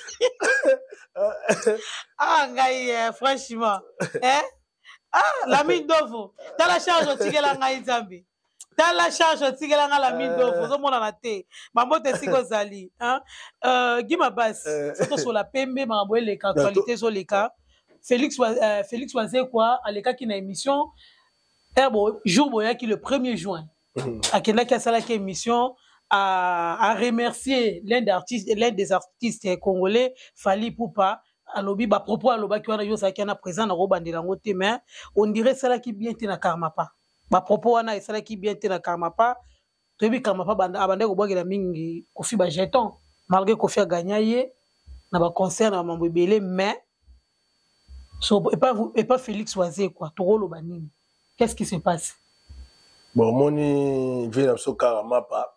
[SPEAKER 1] Ah ngai, franchement, eh? Ah, Lami Ndovo, tala charge otikela ngai, Nzambe. Tala charge otikela nga la mindofu, ozomonana te. Bambote esika ozali. Hein? Guy Mabas, tosola pembe makambo eleka, actualité ezoleka. Félix Wazekwa alekaki na émission jour boyaki le 1er juin. Akendaki asalaki émission à remercier l'un des artistes congolais, Fally Ipupa. Alobi ba propos alobaki wana yo ozalaki wana présent na kobandela yango te, mais on dirait esalaki bien te na Karmapa. Ba propos wana esalaki bien te na Karmapa. Toyebi Karmapa abandaki kobwakela mingi Kofi ba jeton, malgré Kofi agagna ye na ba concert na ba mambo ebele, mais so epa Félix Wazekwa tokoloba nini? Qu'est-ce qui se passe?
[SPEAKER 2] Bon, moni vie na biso Karmapa,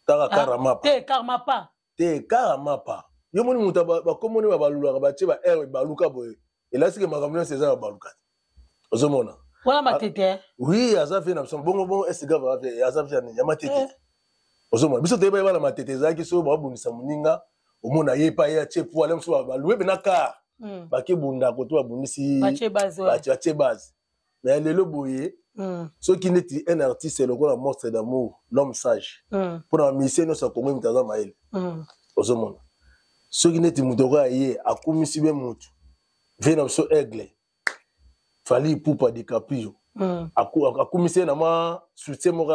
[SPEAKER 2] taka Karmapa.
[SPEAKER 1] Te Karmapa.
[SPEAKER 2] Te Karmapa. Yo moni muta ba komoni ba balulaka ba tie ba air baluka boye. Elasi ke makambo nyonso eza na baluka. Ozomona.
[SPEAKER 1] Wana matete.
[SPEAKER 2] Oui, aza vie na biso bongo bongo est grave aza vie ya matete. Ozomona biso toyeba bana matete ezalaki so babundisa moninga omona ye pa ye atie poids le so baloué na car. Bakebunda koto babundisi
[SPEAKER 1] batie base.
[SPEAKER 2] Batie base. Mais lelo boye soki neti un artiste lokola Monstre d'amour, l'homme sage. Pour na musicien nyonso ya Congo mutu aza mayele. Ozomona. Soki neti mutu okoya ye akumisi be mutu. Vie na biso aigle. Fally Ipupa DiCaprio. Akumisi ye na mwa soutien moko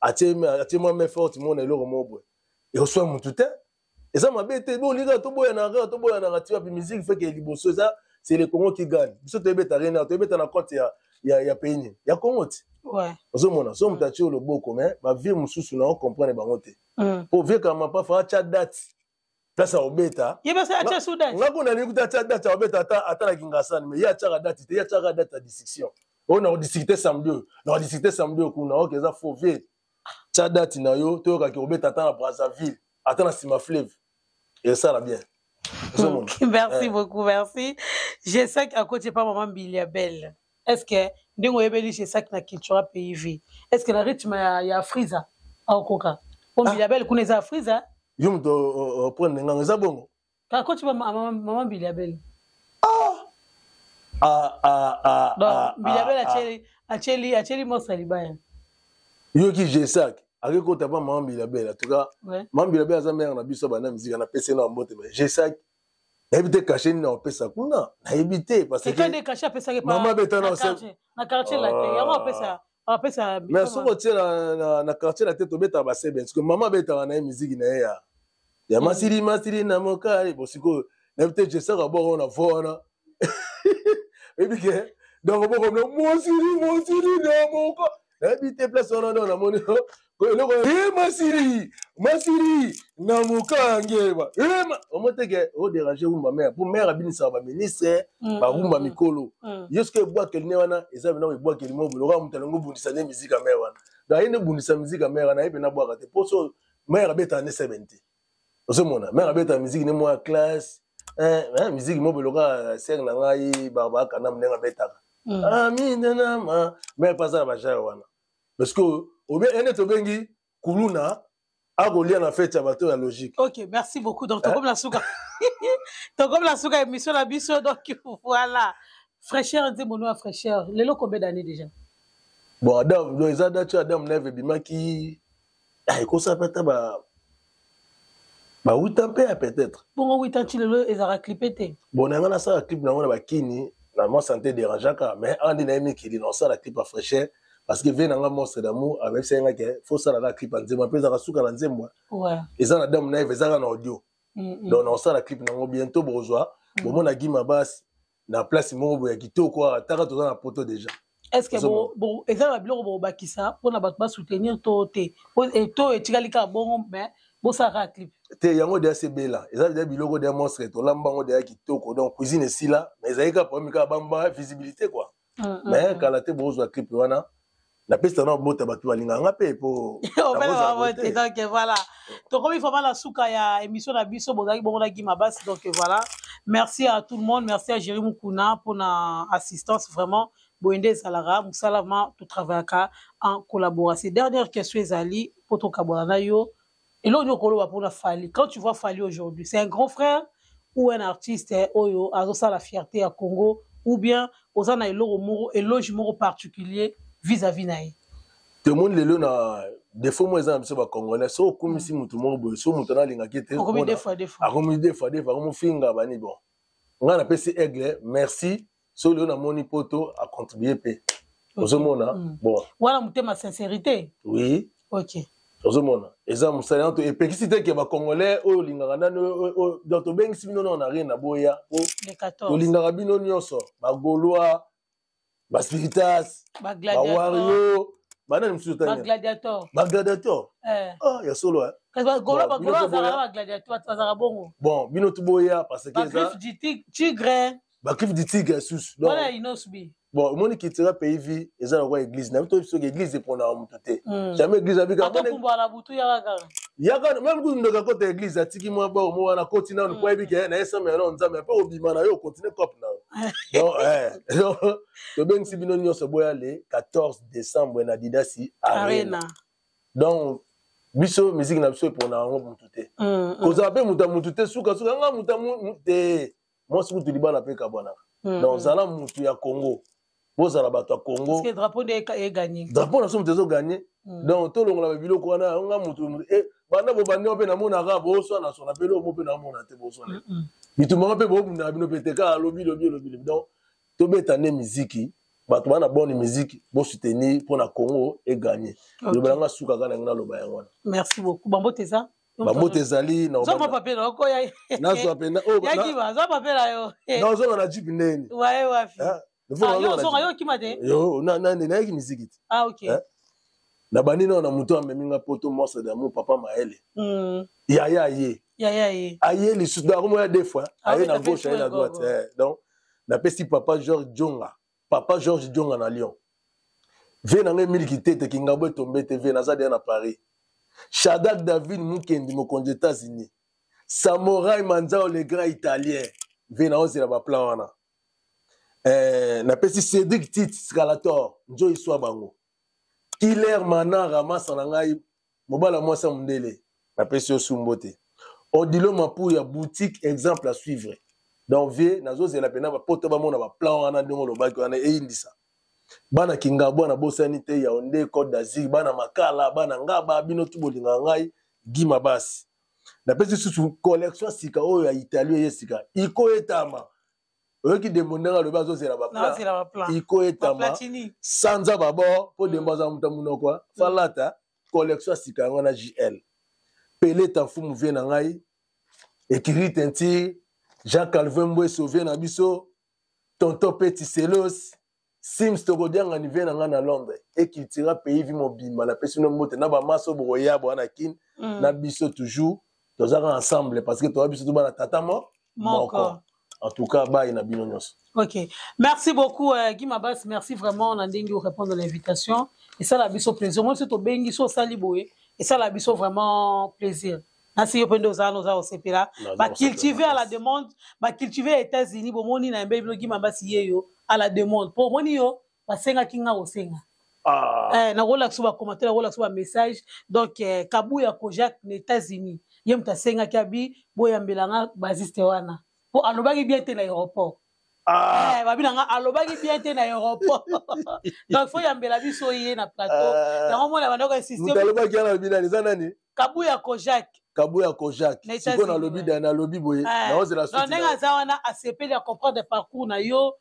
[SPEAKER 2] atie mwa main forte mona eloko moko boye. Ekoswa mutu te. Eza mabe te, bo linga to boya na kaka to boya na kati wapi musique fait que liboso eza c'est le Congo qui gagne. Biso toyebeta rien, toyebeta na compte ya pays nini? Ya Congo ti. Ozomona, so mutu atie loboko mais ba vie mususu na o comprendre bango te. Po vie kama pa fa atia date. Place ya obeta.
[SPEAKER 1] Ye ba sa atia sous date.
[SPEAKER 2] Nga kuna ni kuta atia date ya obeta ata na Kingasani mais ye atiaka date te, ye atiaka date ya discussion. Oyo na discuter samedi, na discuter samedi kuna, OK eza faux vie. Tia date na yo, toyokaki obeta ata na Brazzaville, ata na Sima Fleuve. Et ça la bien.
[SPEAKER 1] Merci beaucoup, merci. Je sais qu'à côté pas maman Bilia Belle. Est-ce que ndingo yebeli je sais na culture pays vie. Est-ce que la rythme ya Afrisa aokoka? Po Bilia Belle kuna eza Afrisa?
[SPEAKER 2] Yo muto prendre nganga eza bongo.
[SPEAKER 1] Ka côté maman Bilia Belle.
[SPEAKER 2] Ah ah ah.
[SPEAKER 1] Donc Bilia Belle acheli mosali libaya.
[SPEAKER 2] Yo ki Jesak akekota pa maman Bilia Belle en tout cas. Maman Bilia Belle aza mère na biso bana musique na PC na mbote mais Jesak nayebi te cachet nini apesa kuna nayebi te parce
[SPEAKER 1] que nde cachet apesaki pa
[SPEAKER 2] maman beta na
[SPEAKER 1] na quartier la te yango apesa
[SPEAKER 2] mais soko tie na quartier la te tobeta ba seben parce que maman betaka na ye musique na ye ya masiri masiri na mokali bon sikoyo nayebi te Jesak aboko na voix wana ebi ke donc boko no mosiri mosiri na moko nayebi te place wana donc namoni eloko e masiri masiri na mokange ba e omo te ke o déranger rumba mère pour mère abinisaka ba ministre ba rumba mikolo yo soki ebwakeli ne wana eza bino ebwakeli mo lokola moto alingi obundisa nde musique ya mère wana donc aye nde bundisa musique ya mère wana aye mpe nabwaka te po so mère abetaka nde seben te ozomona mère abetaka musique ne mwa classe musique mo beloka sere na ngai bakana ndenge abetaka aminanama mère mpe aza na bajare wana parce que ene tobengi kuluna akolia na fête ya bato ya logique.
[SPEAKER 1] Ok, merci beaucoup. Donc tokomi na suka. Tokomi na suka émission na biso donc voilà. Fraîcheur nzembo no ya fraîcheur. Lelo combien d'années déjà?
[SPEAKER 2] Bon Adam, donc eza date Adam Neve bimaki ekosa pe ata ba 8 ans pe peut-être.
[SPEAKER 1] Bongo 8 ans ti lelo ezalaka clipé te.
[SPEAKER 2] Bon na nga nasala clip nango na bakini na moi santé dérangeaka mais andi na ye mikili na osala clip ya fraîcheur parce que vie nanga Monstre d'amour avec ça que faut sala la clip nzembo pe ezaka suka na nzembo. Eza na Adam Neve ezaka na audio. Donc na osala clip nango bientôt bozwa bomona Guy Mabas na place moko boye ya kitoko awa taka toza na poto déjà.
[SPEAKER 1] Est-ce que bon eza ba biloko bo bakisa pona bato ba soutenir to te to etikali kaka bongo mais bosala clip
[SPEAKER 2] te yango deya sebela eza deya biloko deya monstre tolamba yango deya kitoko donc cuisine esila mais ezalaki kaka problème kaka bamba visibilité quoi. Mais kala te bozwa clip wana napesa na bota bato balingaka nga mpe po
[SPEAKER 1] donc voilà tokomi vraiment na suka ya émission na biso bozalaki bongo na Guy Mabas donc voilà merci à tout le monde, merci à Jérémy Mukuna pour na assistance vraiment boyende ezalaka mosala vraiment totravaillaka en collaboration. Dernière question ezali po tokabwana na yo eloko nini okoloba mpona Fally? Quand tu vois Fally aujourd'hui, c'est un grand frère ou un artiste oyo azosala fierté ya Congo ou bien oza na eloko moko éloge moko particulier vis-à-vis na ye?
[SPEAKER 2] Tomoni lelo na défaut moko eza na biso bacongolais, so okumisi motu moko boye, so moto analingaki te,
[SPEAKER 1] akomi deux fois deux fois.
[SPEAKER 2] Akomi deux fois deux fois, akomofinga bani. Bon, ngai napesi Aigle merci. So lelo namoni poto acontribue mpe, ozomona. Bon.
[SPEAKER 1] Wana motema sincérité.
[SPEAKER 2] Oui. Ozomona, eza mosala yango epekisi te ke bacongolais oyo olingaka nani. Donc tobengisi bino nao na rien na boya po
[SPEAKER 1] Le 14.
[SPEAKER 2] Tolingaka bino nyonso, bagaulois, baspiritas,
[SPEAKER 1] bagladiator.
[SPEAKER 2] Bawario, banani mosusu tani?
[SPEAKER 1] Bagladiator.
[SPEAKER 2] Bagladiator. Ah, ya solo, eh?
[SPEAKER 1] Kasi bagaulois
[SPEAKER 2] Bon, bino
[SPEAKER 1] bagaulois
[SPEAKER 2] toboya.
[SPEAKER 1] bazalaka bagladiator, bato bazalaka bongo.
[SPEAKER 2] Bon, bino toboya parce que eza
[SPEAKER 1] bagriffe du tigre.
[SPEAKER 2] Bagriffe du tigre susu, donc
[SPEAKER 1] wana ya Innoss'B.
[SPEAKER 2] Bon, omoni, Cultura Pays Vie eza lokola église na biso. Soki église eponaka moto te, jamais église abika.
[SPEAKER 1] Atopumbwaka na butu, yaka kaka.
[SPEAKER 2] Yaka même kutu ndoka kota église, atiki mwa bao mo wana, koti nanu po ayebi ke na ye samela nano Nzambe, mpe obima na yo, okontinue cope na yo. Donc donc tobengisi bino nyonso, boya le 14 décembre na Didasi Arena.
[SPEAKER 1] Arena.
[SPEAKER 2] Donc biso, musique na biso epona yango motu te. Kozala mpe moto ya motu te, sukasuka nga moto ya te, mwasi kutu libala mpe kabwanaka. Donc zala motu ya Congo, bozala bato ya Congo.
[SPEAKER 1] Parce que drapeau nde eganye.
[SPEAKER 2] Drapeau na biso moto ezoganye. Donc tolongola babiloko wana, nga motu banda bobandi mpe namonaka boswana swana mpe lomo mpe namona te boswana bitumaka mpe bobundaka bino mpe te, kaka lobi lobi lobi lobi. Donc tobeta nde miziki, bato bana bonne musique, bosoutenir mpo na Congo eganye. Loba nanga suka kaka nange, naloba yango wana.
[SPEAKER 1] Merci beaucoup. Bambote eza.
[SPEAKER 2] Bambote ezali.
[SPEAKER 1] Zwa papier na okoya.
[SPEAKER 2] Nazwa mpenza.
[SPEAKER 1] Yakiba, zwa papier na yo.
[SPEAKER 2] Nazonga na jipe ndeni?
[SPEAKER 1] Waye wapi? Yo ozonga, yo okima te.
[SPEAKER 2] Yo nani nayaki miziki te.
[SPEAKER 1] Ah, ok.
[SPEAKER 2] Na bandi nao na moto amemi nga poto, mwasa d'amour, papa Mayele. Yaya ye.
[SPEAKER 1] Yaya ye.
[SPEAKER 2] Aye lisusu, donc akomoya deux fois, aye na gauche, aye na droite. Donc napesi papa George Jonga, papa George Jonga na Lyon, ve na ngai miliki te te kingabo etombe te, ve naza deya na Paris. Shadak David Mukendi, mokonzi États-Unis, Samorai Manzao, le grand Italien, ve na ozela baplan wana. Napesi Cédric Tit Scalator, nzoi swa bango, Killer Manara, masa na ngai, mobala mwasi ya mondele, napesi yo sumbo te. Odilo Mapuya, boutique exemple à suivre. Donc vie nazozela mpena bapoto bamona baplan wana ndenge olobaki wana, eyindisa bana Kingabwa, nabosani te Yaonde, Côte d'Azur, bana Makala, bana Ngaba, bino tu bolingaka ngai Gima Basi. Napesi susu collection sika oyo ya Italie, eye sika iko etama. Oyoki Dembo ndenge alobi, azozela baplan iko etama sanza babord mpo Dembo aza moto ya monoko, falata collection ya sika yango na JL Peleta Mfumu, vie na ngai Ekiri Teinture, Jean Calvin Mbweso, vie na biso tonton Peti Selos Sims, tokodiangani, vie na ngai na Londres, ecultura Pays Vie mobimba, napesi bino mbote na bamasa oyo bokoya boya na Kine. Na biso toujours tozaka ensemble parce que toza biso tobana tata mo moko. En tout cas, bayi na bino nyonso.
[SPEAKER 1] Ok, merci beaucoup, Guy Mabas, merci vraiment na ndenge répondre à l'invitation. Et ça la biso plaisir. Moi, c'est au bengi so sali boye. Et ça la biso vraiment plaisir. Nasi yo pende oza noza osepela. Bacultivé à la demande, bacultivé à États-Unis, bomoni na mbe bino Guy Mabas ye yo à la demande. Po moni yo basengaki nga kosenga.
[SPEAKER 2] Ah.
[SPEAKER 1] Nakolakisa bacommentaire, nakolakisa bamessage. Donc Kabuya Kojak na États-Unis, ye moto asengaki abi boyambela nga basiste wana po alobaki bien te na aéroport.
[SPEAKER 2] Ah.
[SPEAKER 1] Babi na nga alobaki bien te na aéroport, donc faut yambela biso ye na plateau. Yango mona bandoko insiste.
[SPEAKER 2] Moto alobaki wana, alobi nani? Eza nani?
[SPEAKER 1] Kabuya Kojak.
[SPEAKER 2] Kabuya Kojak. Sikoyo nalobi, nalobi boye, naozela.
[SPEAKER 1] Suite ndenge aza wana, asepeli, acomprendre parcours na yo,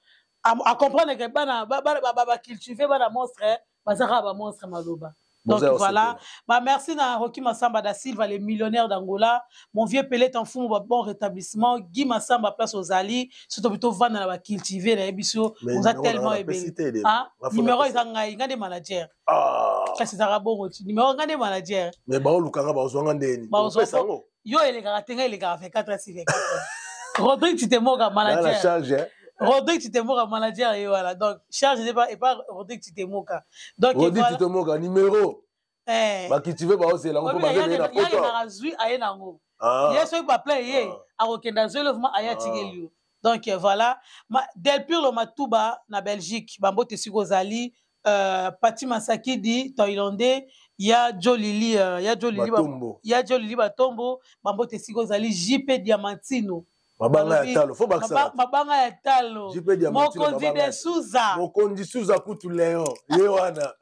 [SPEAKER 1] acomprendre ke bana bacultive, bana monstre baza kaka bamonstre maloba. Donc voilà, bah merci na Rocky Massamba da Silva, les millionnaires d'Angola, mon vieux Pelé Tanfumu, bah, bon rétablissement, Guy Massamba place aux Ali, surtout plutôt van na ba cultiver na biso, on a tellement ebele. Ah, numéro eza ngai, ngai manager.
[SPEAKER 2] Ah.
[SPEAKER 1] Kasi ezalaka bongo ti numéro ngai nde manager.
[SPEAKER 2] Mais baolukanga, bazwanga ndeni?
[SPEAKER 1] Bazwa yo elekaka te, ngai elekaka 24 sur 24. Rodrigue Titemoka manager.
[SPEAKER 2] Charge, hein?
[SPEAKER 1] Rodrigue Titemoka manager ye voilà. Donc charge n'est pas et pas Rodrigue Titemoka. Donc
[SPEAKER 2] Rodrigue voilà. Titemoka numéro. Bacultivé baozela ngo mpo bazobeye na poto.
[SPEAKER 1] Azwi aye nango. Ye soki baplan ye akokende azwi eloko aye atikeli yo. Donc voilà, Delpire Matuba na Belgique, bambote siko ozali, Pati Masakidi thaïlandais, ya Jolili, ya Jolili, ya Jolili Batombo, bambote siko ozali, JP Diamantino.
[SPEAKER 2] Mabanga ya talo, fo bakisa.
[SPEAKER 1] Mabanga ya talo. Mokonzi de Souza.
[SPEAKER 2] Mokonzi Souza kutu Leon, ye wana.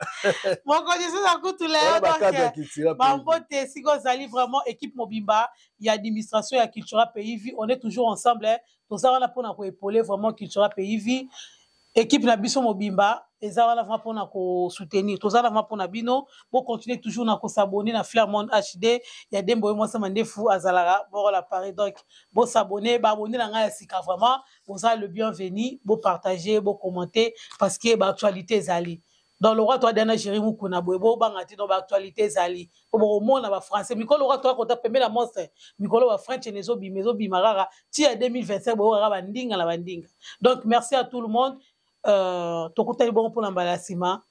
[SPEAKER 1] Mokonzi Souza kutu Leon donc bambote esika ozali vraiment équipe mobimba ya administration ya Cultura Pays Vie, on est toujours ensemble hein. Toza wana mpona koepole vraiment Cultura Pays Vie. Équipe na biso mobimba eza wana vraiment mpona kosoutenir, toza wana vraiment mpona bino. Bocontinue toujours na kosabonner na Flair Monde HD ya Dembo oyo mwasi mandefu azalaka moko la Paris. Donc bosabonner, baabonné na ngai ya sika, vraiment boza le bienvenu, bopartager, bocommenter parce que baactualité ezali. Donc le roi toa dana Géri Mukuna boye, bobanga te. Donc baactualité ezali po bokomona bafrançais mikolo roi toa kota pembe na monstre, mikolo bafrench ene ezobima, ezobima kaka ti ya 2025, boyokaka bandinga na bandinga. Donc merci à tout le monde. Tokutani bongo mpona mbala ya nsima.